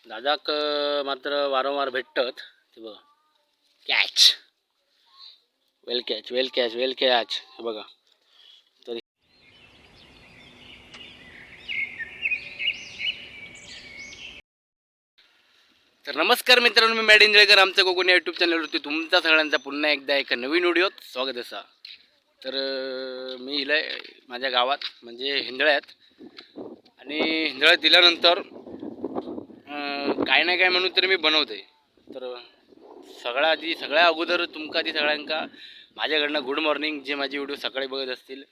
दादाक मात्र वारंवार भेटत. ते बघा, catch, well catch, well catch, well catch. हे बघा. तर तर नमस्कार मित्रांनो, मी मॅड इंजळकर. आमचं कोकण या यूट्यूब चॅनलवरती तुमचा सगळ्यांचा पुन्हा एकदा एका नवीन व्हिडिओत स्वागत असा. तर मी इला माझ्या गावात म्हणजे हिंदळ्यात, आणि हिंदळ्यात दिल्यानंतर काय नाही काय म्हणून तर मी बनवते. तर सगळ्या आधी, सगळ्या अगोदर तुमका आधी सगळ्यांका माझ्याकडनं गुड मॉर्निंग. जे माझे व्हिडिओ सकाळी बघत असतील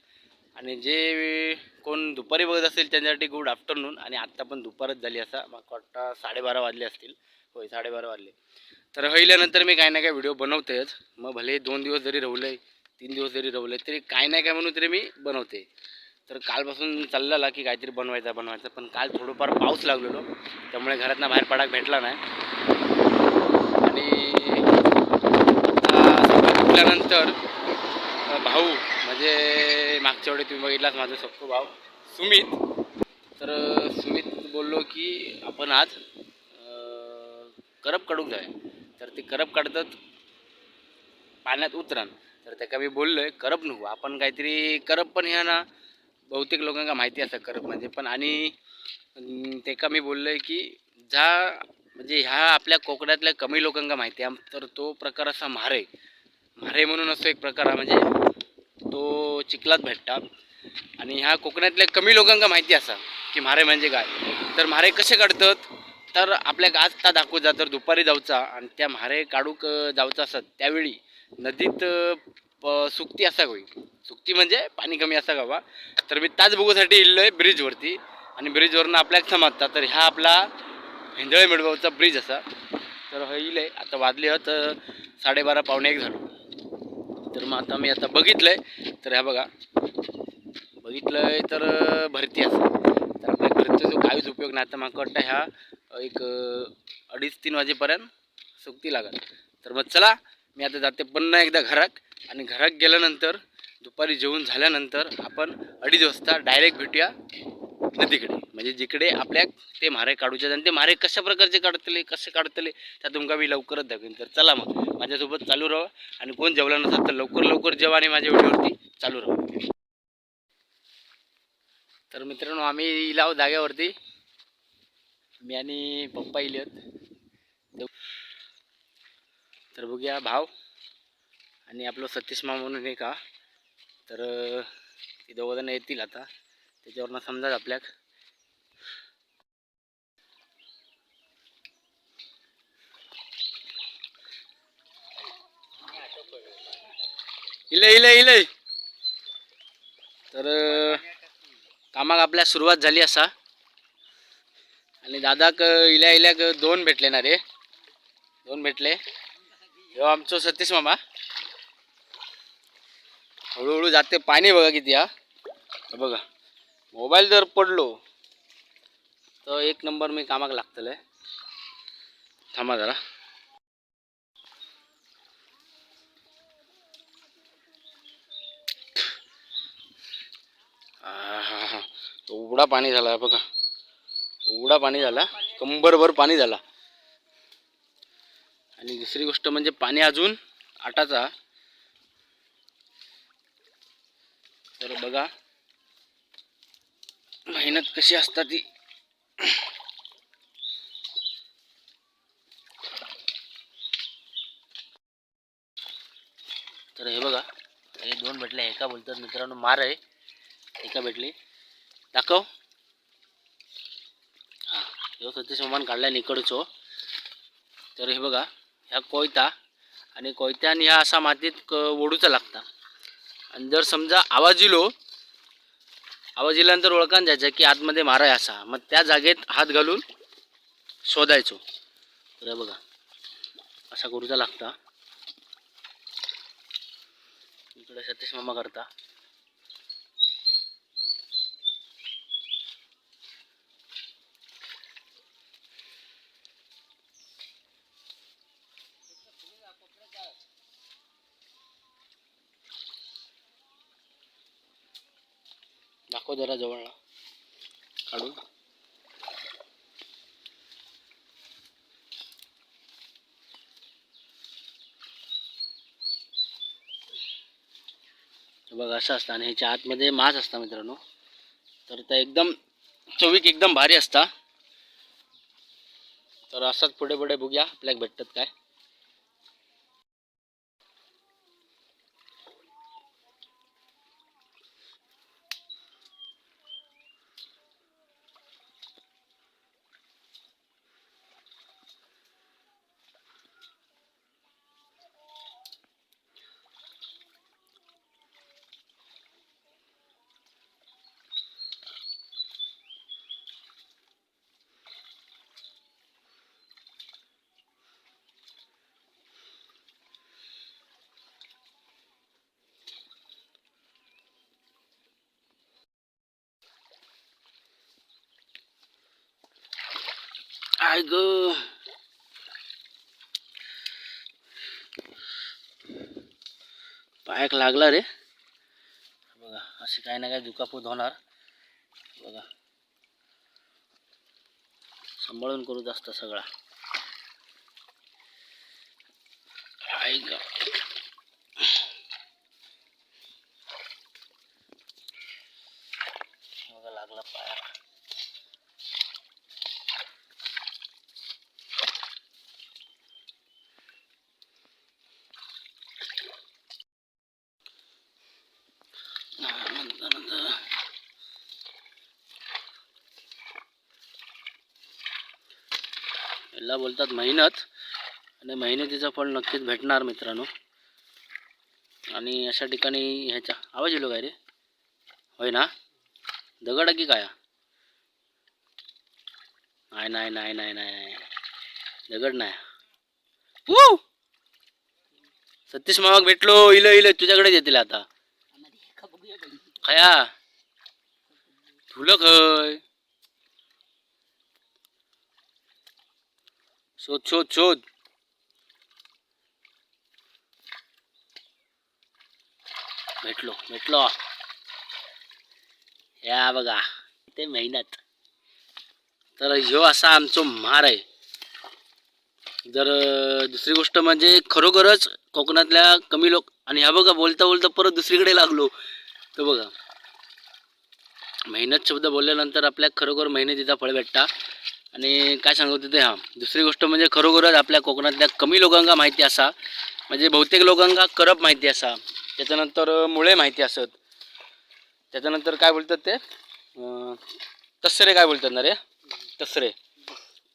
आणि जे कोण दुपारी बघत असतील त्यांच्यासाठी गुड आफ्टरनून. आणि आत्ता पण दुपारच झाली असा, मला वाटतं 12:30 वाजले असतील. होय, 12:30 वाजले. तर हयल्यानंतर मी काय ना काय व्हिडिओ बनवतेच. मग भले 2 दिवस जरी रवले, 3 दिवस जरी रवले, तरी काय नाही काय म्हणून तरी मी बनवते. तर कालपासून चाललेला की काहीतरी बनवायचा बनवायचा, पण काल थोडंफार पाऊस लागलेलो, त्यामुळे घरातनं बाहेर पडायला भेटला नाही. आणि आता सकाळी उठल्यानंतर भाऊ म्हणजे मागच्या वेळी तुम्ही बघितलाच माझा सख्खो भाऊ सुमित. तर सुमित बोललो की आपण आज करप काढूक जाऊया. तर ते करप काढतात पाण्यात उतरण. तर त्याका मी बोललो आहे करप नको, आपण काहीतरी करप पण ह्या ना बहुतेक लोकांना माहिती असं करप म्हणजे पण. आणि त्याका मी बोललो आहे की ज्या म्हणजे ह्या आपल्या कोकणातल्या कमी लोकांना माहिती आहे, तर तो प्रकार असा म्हारे म्हारे म्हणून असतो एक प्रकार हा, म्हणजे तो चिखलात भेटता. आणि ह्या कोकणातल्या कमी लोकांना माहिती असा की म्हारे म्हणजे काय. तर म्हारे कसे काढतात तर आपल्या आज ता दाखवू जा. तर दुपारी जाऊचा आणि त्या म्हारे काढूक जाऊचा असत त्यावेळी नदीत सुकती असा होई, सुकती म्हणजे पाणी कमी असा गावा. तर मी त्याच बघूसाठी इल्लो आहे ब्रिजवरती, आणि ब्रिजवरनं आपल्याला समजता. तर ह्या आपला हिंदळे मिडगावचा ब्रिज असा. तर ह इले आता वाजले हत 12:30 12:45 झालो. तर मग आता मी आता बघितलं आहे, तर ह्या बघा बघितलं आहे तर भरती असं. तर आपल्या भरतीचा काहीच उपयोग नाही. आता माका वाटतं ह्या एक 2:30-3 वाजेपर्यंत सुकती लागत. तर मग चला मी आता जाते पुन्हा एकदा घरात, आणि घरात गेल्यानंतर दुपारी जेवण झाल्यानंतर आपण 2:30 वाजता डायरेक्ट भेटूया नदीकडे, म्हणजे जिकडे आपल्या ते म्हारे काढूचे आणि ते म्हारे कशा प्रकारचे काढतले कसे काढतले त्या तुमका मी लवकरच दाखवेन. तर चला मग माझ्यासोबत चालू राहा, आणि कोण जेवला नसेल तर लवकर लवकर जेवा आणि माझ्या व्हिडिओवरती चालू राहा. तर मित्रांनो आम्ही इलाव जाग्यावरती, मी आणि पप्पा इले आहेत. तर बघूया भाव आणि आपलं सतीश मामा म्हणून एक हा, तर ते दोघं जण येतील आता, त्याच्यावरनं समजा आपल्याक. इले इले इले. तर कामाक आपल्या सुरुवात झाली असा. आणि दादाक इल्या इल्याक 2 भेटले ना रे, 2 भेटले. ह्यो आमचो सतीश मामा हळूहळू जाते. पाणी बघा किती हा, हे बघा. मोबाईल जर पडलो तर 1 नंबर मी कामाक लागतले. थांबा जरा. आहाहा, एवढा पाणी झाला बघा, एवढा पाणी झाला, कंबरभर पाणी झाला. आणि दुसरी गोष्ट म्हणजे पाणी अजून आटाचा. तर बघा मेहनत कशी असतात ती. तर हे बघा, हे 2 भेटले. एका बोलतात मित्रांनो मार आहे, एका भेटली. दाखव. हां, ह्यो सतीश मामान काढला निकडचो. तर हे बघा, ह्या कोयता आणि कोयत्यान ह्या असा मातीत ओढूचा लागता. आणि जर समजा आवाज इलो, आवाज इल्यानंतर ओळखान जायचं की आतमध्ये मारा आहे असा, मग त्या जागेत हात घालून शोधायचो. तर हे बघा असा करूचा लागता. इकडे सतीश मामा करता. दाखव जरा जवळ काढून. हे बघा असं असतं आणि ह्याच्या आतमध्ये मांस असतं मित्रांनो. तर त्या एकदम चवीक एकदम भारी असता. तर असंच पुढे पुढे बघूया आपल्याला भेटतात काय. I ग, पायाक लागला रे. बघा अशी काही ना काही दुखापत होणार. बघा सांभाळून करू जास्त सगळा. I ग, बघा लागला पायाक. नंतर नंतर याला बोलतात मेहनत, आणि मेहनतीचं फळ नक्कीच भेटणार मित्रांनो. आणि अशा ठिकाणी ह्याचा आवाज येलो काय रे? होय ना, दगड आहे की काय? नाही नाही नाही नाही नाही नाही, दगड नाही. वू! सतीश मामाक भेटलो. इलो इलो, तुझ्याकडेच येतील आता. खया तुला खय? शोध शोध शोध. भेटलो भेटलो. या बघा ते मेहनत. तर ह्यो असा आमचो मार आहे. जर दुसरी गोष्ट म्हणजे खरोखरच कोकणातल्या कमी लोक, आणि ह्या बघा बोलता बोलता परत दुसरीकडे लागलो. तर बघा मेहनत शब्द बोलल्यानंतर आपल्या खरोखर मेहनतीचा फळ भेटता. आणि काय सांगत होते, हां, दुसरी गोष्ट म्हणजे खरोखरच आपल्या कोकणातल्या कमी लोकांका माहिती असा, म्हणजे बहुतेक लोकांका करप माहिती असा, त्याच्यानंतर मुळे माहिती असत, त्याच्यानंतर काय बोलतात ते तसरे काय बोलतात ना रे, तसरे.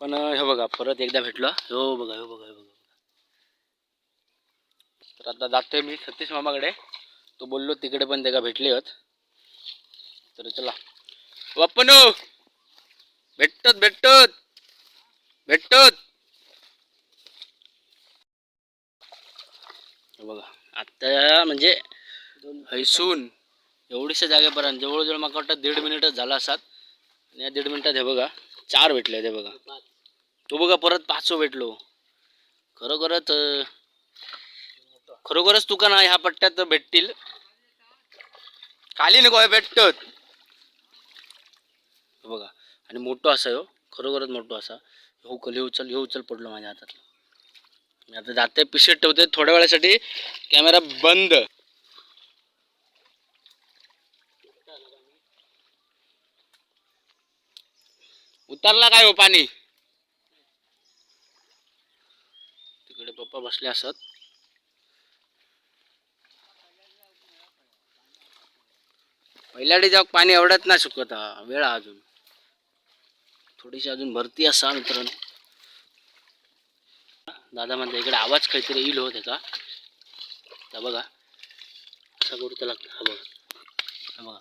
पण हे बघा परत एकदा भेटलो. हो बघा, हो बघा, हो बघा. तर आता जातोय मी सतीश मामाकडे. तो बोललो तिकडे पण त्याला भेटले होत. तर चला बाप्पानो, भेटत भेटत भेटत. हे बघा आता म्हणजे हैसून एवढीशा जागेपर्यंत जवळजवळ मला वाटतं 1.5 मिनिटच झाला असात. आणि या 1.5 मिनिटात हे बघा 4 भेटले. ते बघा, तो बघा परत 5 भेटलो. खरोखरच खरोखरच तुका ना ह्या पट्ट्यात भेटतील. खाली नको भेटत. बघा आणि मोठं असा हो, खरोखरच मोठं असा. हो कल, हे उचल, हे उचल, पडलो माझ्या हातात. मी आता जाते पिशवीत ठेवते थोड्या वेळासाठी, कॅमेरा बंद. उतरला काय हो पाणी? तिकडे पप्पा बसले असत. पहिल्याडे जेव्हा पाणी एवढ्यात नाही सुकत, हा वेळ अजून थोडीशी अजून भरती असा मित्रांनो. दादा म्हणते इकडे आवाज काहीतरी येईल हो त्याचा. तर बघा असं करू त्याला. हा बघा, हा बघा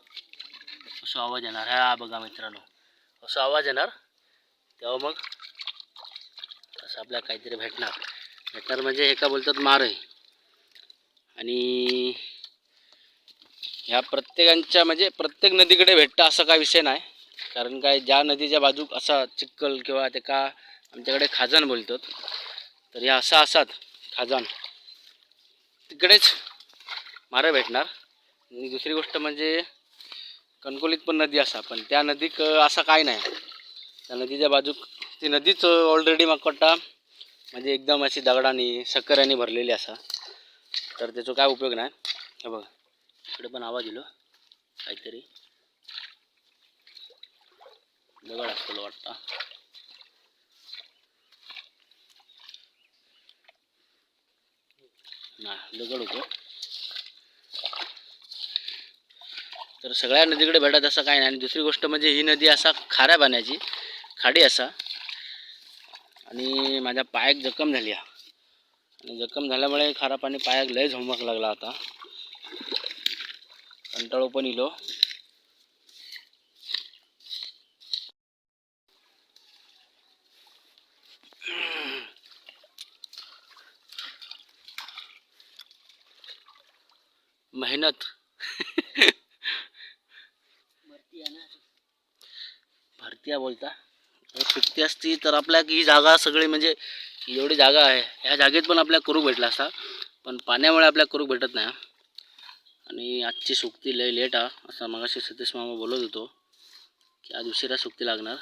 असं आवाज येणार. हा बघा मित्रांनो असं आवाज येणार तेव्हा मग असं आपल्याला काहीतरी भेटणार. भेटणार म्हणजे हे का बोलतात मार आहे. आणि ह्या प्रत्येकांच्या म्हणजे प्रत्येक नदीकडे भेटतं असा काय विषय नाही, कारण काय ज्या नदीच्या बाजूक असा चिखल किंवा ते का आमच्याकडे खाजण बोलतात, तर ह्या असा असात खाजण तिकडेच मारं भेटणार. आणि दुसरी गोष्ट म्हणजे कणकवलीत पण नदी असा, पण त्या नदीक असा काय नाही. त्या नदीच्या बाजूक ती नदीच ऑलरेडी माका म्हणजे एकदम अशी दगडांनी सकऱ्याने भरलेली असा, तर त्याचा काय उपयोग नाही. हे बघा इकडे पण आवाज इलो काहीतरी दगड असतो वाटतं. नाही दगड होतो. तर सगळ्या नदीकडे भेटत असं काही नाही. आणि दुसरी गोष्ट म्हणजे ही नदी असा खाऱ्या पाण्याची खाडी असा. आणि माझ्या पायाक जखम झाली आहे आणि जखम झाल्यामुळे खारा पाणी पायाक लय झोमक लागला आता. कंटाळो पण इलो. मेहनत भरती आहे बोलता. सुट्टी असती तर आपल्या ही जागा सगळी म्हणजे एवढी जागा आहे ह्या जागेत पण आपल्या करू भेटला असता, पण पाण्यामुळे आपल्या करू भेटत नाही. आणि आजची सुक्ती लय लेट हा असं मगाशी सतीश मामा बोलत होतो की आज उशिरा सुक्ती लागणार.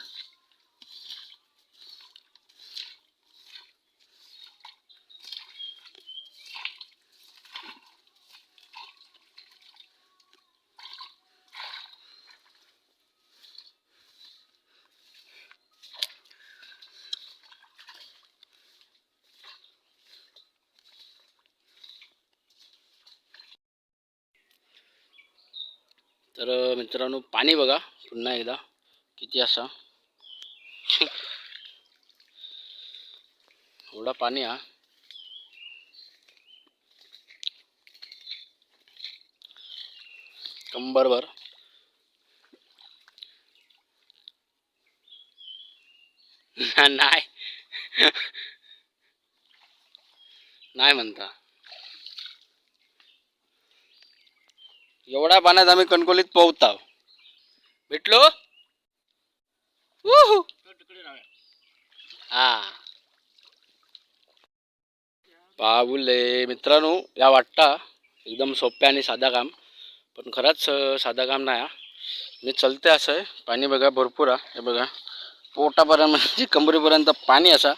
तर मित्रांनो पाणी बघा पुन्हा एकदा किती असा एवढा पाणी हा. कंबरभर. नाही नाही म्हणता. एवढ्या पाण्यात आम्ही कणकवलीत पोहताव. भेटलो. हा पाऊले मित्रांनो, या वाटता एकदम सोप्या आणि साधा काम, पण खरंच साधा काम नाही हा. मी चलते असं आहे. पाणी बघा भरपूर आहे. हे बघा पोटापर्यंत म्हणजे कमरेपर्यंत पाणी असा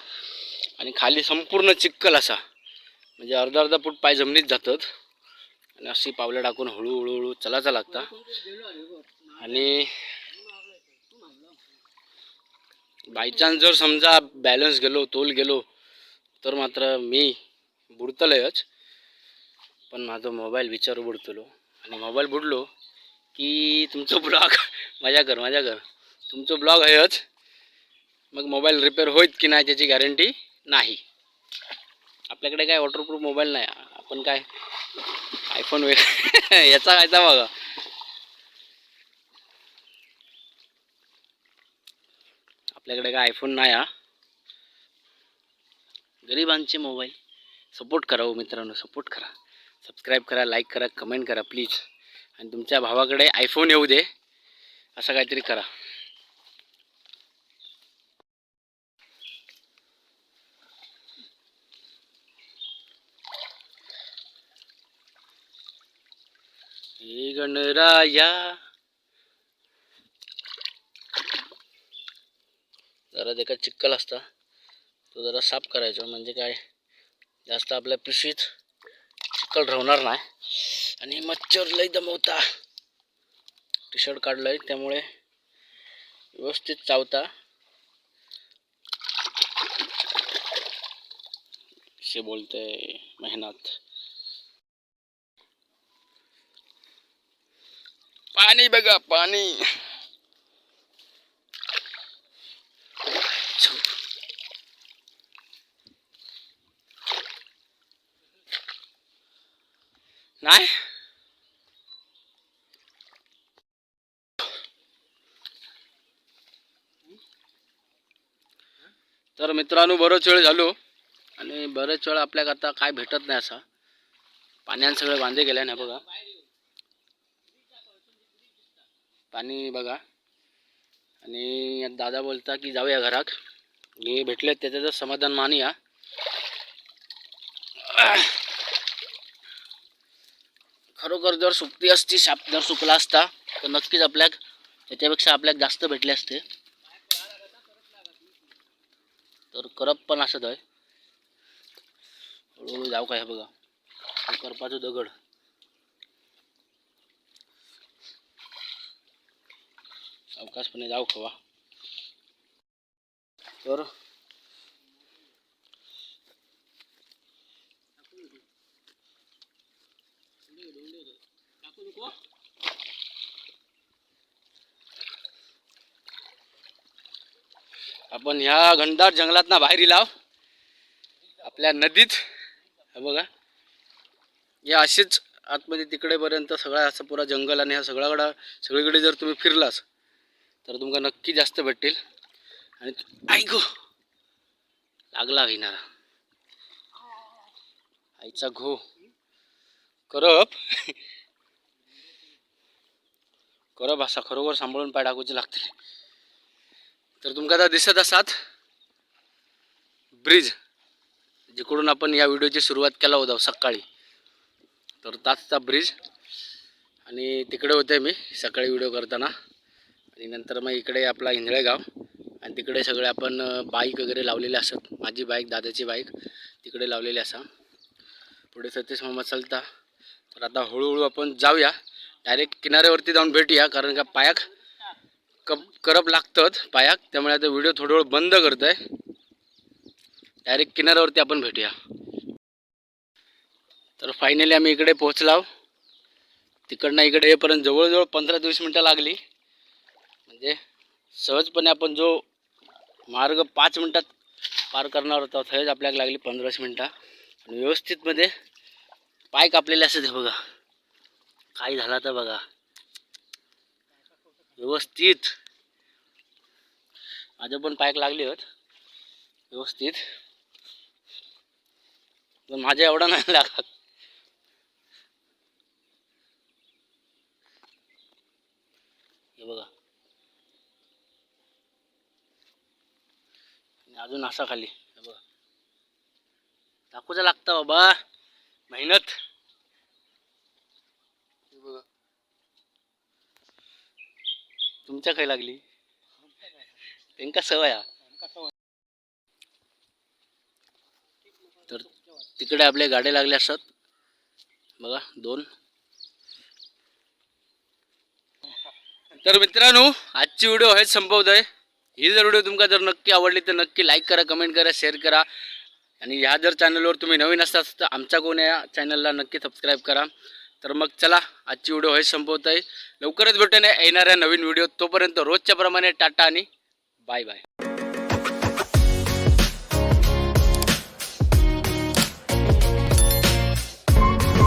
आणि खाली संपूर्ण चिक्कल असा, म्हणजे अर्धा अर्धा फूट पाय जमिनीत जातात. आणि अशी पावलं टाकून हळूहळू हळू चलायचं लागतं. आणि बायचान्स जर समजा बॅलन्स गेलो, तोल गेलो, तर मात्र मी बुडतलंच, पण माझा मोबाईल विचारू बुडतलो. आणि मोबाईल बुडलो की तुमचं ब्लॉग मजा कर मजा कर, तुमचं ब्लॉग आहेच, मग मोबाईल रिपेअर होईल की नाही त्याची गॅरंटी नाही. आपल्याकडे काय वॉटरप्रूफ मोबाईल नाही, आपण काय आयफोन वगैरे याचा कायचा बघा. आपल्याकडे काय आयफोन नाही हा, गरिबांचे मोबाईल. सपोर्ट करा हो मित्रांनो, सपोर्ट करा, सबस्क्राईब करा, लाईक करा, कमेंट करा प्लीज. आणि तुमच्या भावाकडे आयफोन येऊ दे असं काहीतरी करा. हे गणराया, जरा त्याका चिक्कल असता तो जरा साफ करायचो, म्हणजे काय जास्त आपल्या पिशवीत चिक्कल राहणार नाही. आणि मच्छर लय दमवता. टी शर्ट काढलंय त्यामुळे व्यवस्थित चावता. असे बोलते मेहनत. पाणी बघा पाणी. नाही तर मित्रांनो बरंच वेळ झालो आणि बरेच वेळ आपल्याला आता काय भेटत नाही असा. पाण्यानं सगळे वांदे गेले ना बघा, पाणी बघा. आणि दादा बोलता की जाऊया घरात, हे भेटले त्याचं समाधान मानूया. खरोखर जर सुकती असती, साप जर सुकला असता तर नक्कीच आपल्या त्याच्यापेक्षा आपल्याला जास्त भेटले असते. तर करप पण असत आहे. हळूहळू जाऊ काय. बघा करपाचं दगड. सावकाशपणे जाऊ खवा. तर आपण ह्या घनदाट जंगलात ना बाहेर लाव आपल्या नदीत. हे बघा, या अशीच आतमध्ये तिकडेपर्यंत सगळा असं पुरा जंगल आणि ह्या सगळ्याकडं सगळीकडे जर तुम्ही फिरलास तर तुमका नक्की जास्त भेटेल. आणि ऐकू लागला घेणारा आईचा घो करप करप असा खरोखर सांभाळून पाय टाकूचे लागते. तर तुमका आता दिसत असात ब्रिज, जिकडून आपण या व्हिडिओची सुरुवात केला होता सकाळी, तर ताचचा ब्रिज. आणि तिकडे होते मी सकाळी व्हिडिओ करताना. आणि नंतर मग इकडे आपला इंधळे गाव आणि तिकडे सगळे आपण बाईक वगैरे लावलेले असत. माझी बाईक, दादाची बाईक तिकडे लावलेली असा. पुढे सतीश मामा चालता. तर आता हळूहळू आपण जाऊया, डायरेक्ट किनाऱ्यावरती जाऊन भेटूया, कारण का पायाक करप लागतात पायाक, त्यामुळे आता व्हिडिओ थोडं वेळ बंद करत आहे. डायरेक्ट किनाऱ्यावरती आपण भेटूया. तर फायनली आम्ही इकडे पोहोचलाव. तिकडनं इकडे येईपर्यंत जवळजवळ 15 ते 20 मिनटं लागली. म्हणजे सहजपणे आपण जो मार्ग 5 मिनटात पार करणार होता, थंयच आपल्याला लागली 15-20 मिनटं. आणि व्यवस्थितमध्ये पाय कापलेले असते ते बघा, काय झाला तर बघा व्यवस्थित. माझं पण पायक लागली होत व्यवस्थित, पण माझ्या एवढा नाही लागत. हे बघा, आणि अजून असा खाली. हे बघा, टाकूचा लागता बाबा मेहनत. हे बघा, तुमच्या काय लागली? त्यांका सवय हा. तर तिकडे आपले गाडे लागले असतात बघा दोन. तर मित्रांनो, आजची व्हिडिओ हेच संपवत आहे. ही जर व्हिडिओ तुमका जर नक्की आवडली तर नक्की लाईक करा, कमेंट करा, शेअर करा. आणि ह्या जर चॅनलवर तुम्ही नवीन असतात तर आमच्या कोण या चॅनलला नक्की सबस्क्राईब करा. तर मग चला, आजची व्हिडिओ हेच संपवत आहे. लवकरच भेटून येणाऱ्या नवीन व्हिडिओ. तोपर्यंत रोजच्या प्रमाणे टाटा आणि बाय बाय.